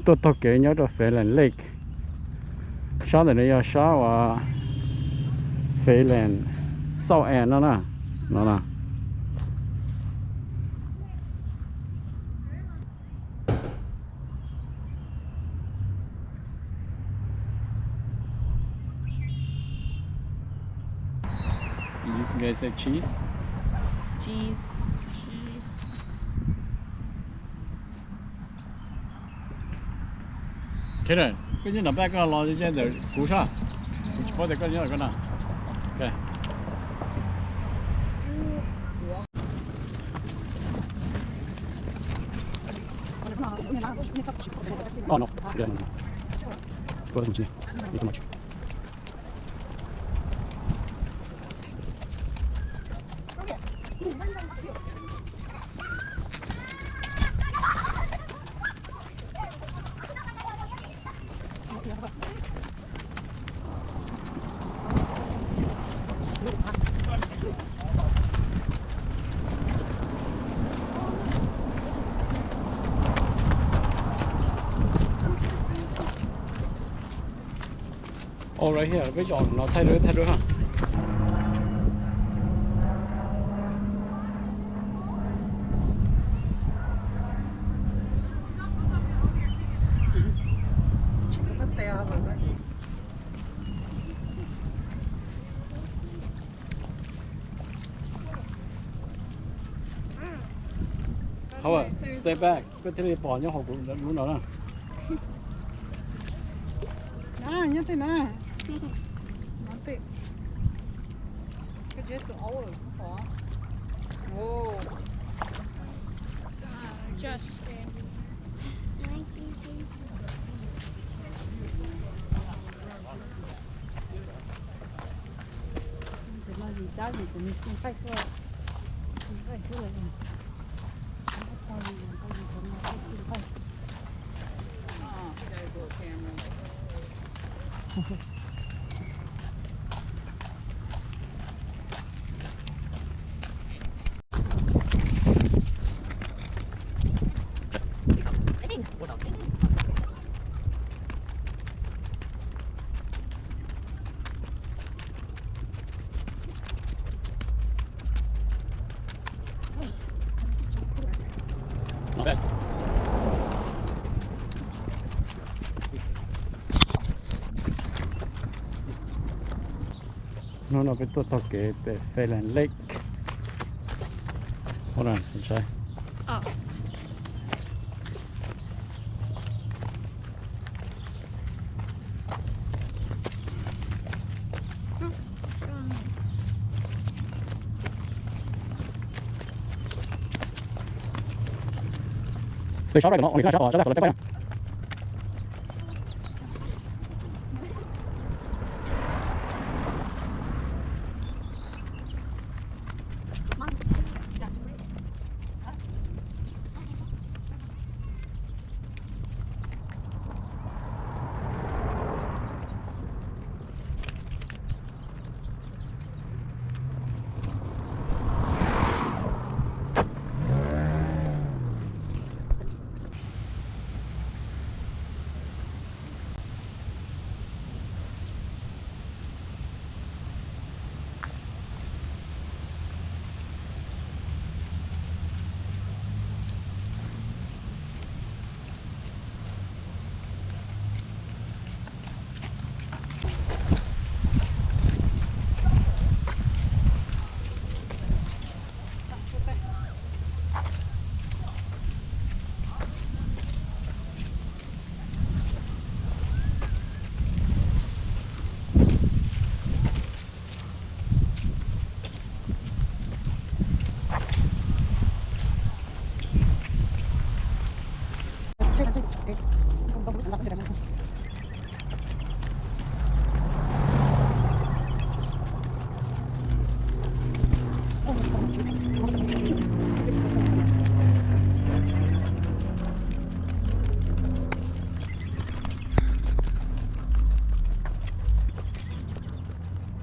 Tuaj taug kev nyob rau Felan Lake, sab ntawm no yog sab uas Felan Xauj Ees no na, no na. You guys say cheese? Cheese. Cheese. Khev, koj nyob no pab koj los ntawm kuv saib, kuv tsis paub tias koj nyob koj no. Oh, right here, peb zaum no thaij dua, thaij dua na. Hau, stay back, koj thiaj li pom nyob hauv kuv lub no na. Nyob tej na. Koj tsis tu au pom. Just standing. Hnub no peb tuaj taug kev pem Felan Lake. Hold on, xin saib.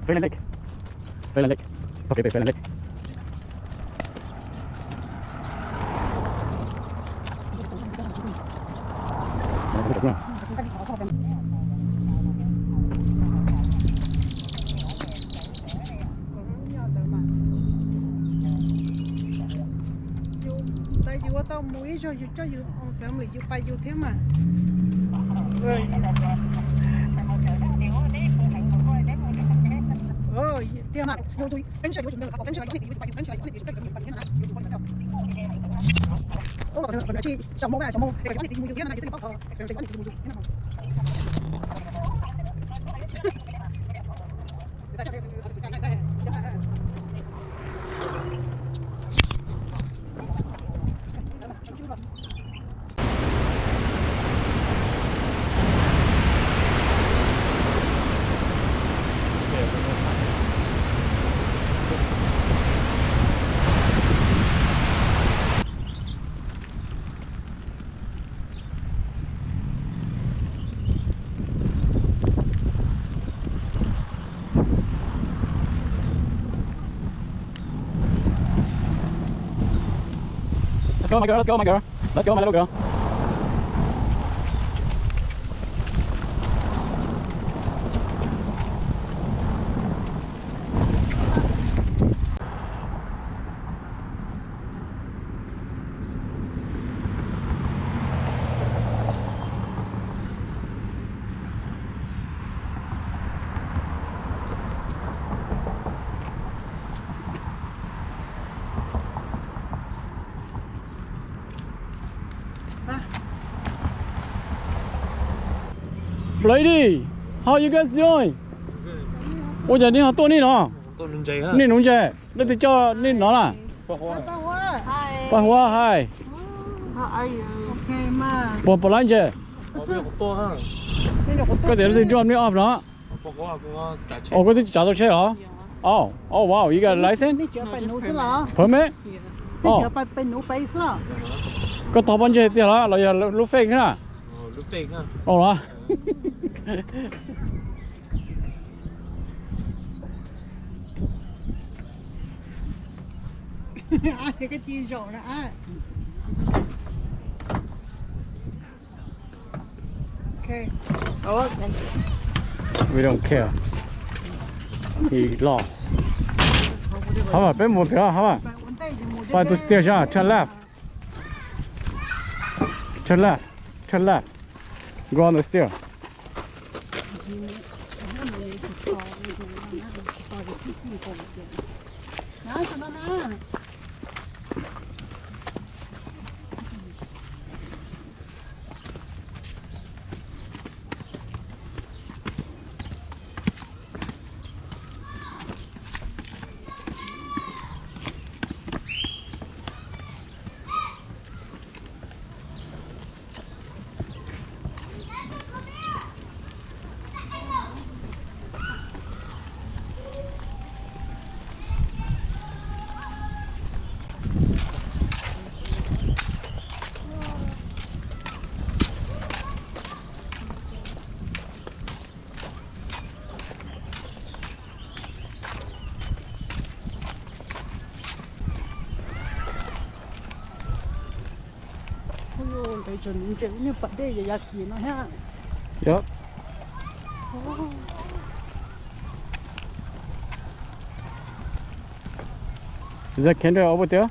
Felan Lake. Felan Lake. Ok, Felan Lake. Yus, yus tau mus ib zaug yus coj yus family yus pais yus thiab mas. Tiag mas, yus, yus, Let's go, my girl. Let's go, my girl. Let's go, my little girl. Lady, how you guys doing? Ua cas nej ho tuaj nej no? Nej nuv ntses, leej twg coj nej no na? Paj Huab, hi. Puas, puas lab ntses? Koj tias leej twg drop nej off no? Ua koj twb tsav tau tsheb los? Oh, oh wow, you got a license? Permit? Koj tog pob ntseg tiag los los yog lub fake na? Ua los? We don't care. He lost. Hab, peb mus pem hab. By the stairs, turn left. Turn left. Turn left. Go on the stair. Ntawd tseem ntses ib nyuag pas dej yog ya kis no thiab. Yep. Is that Kendra over there?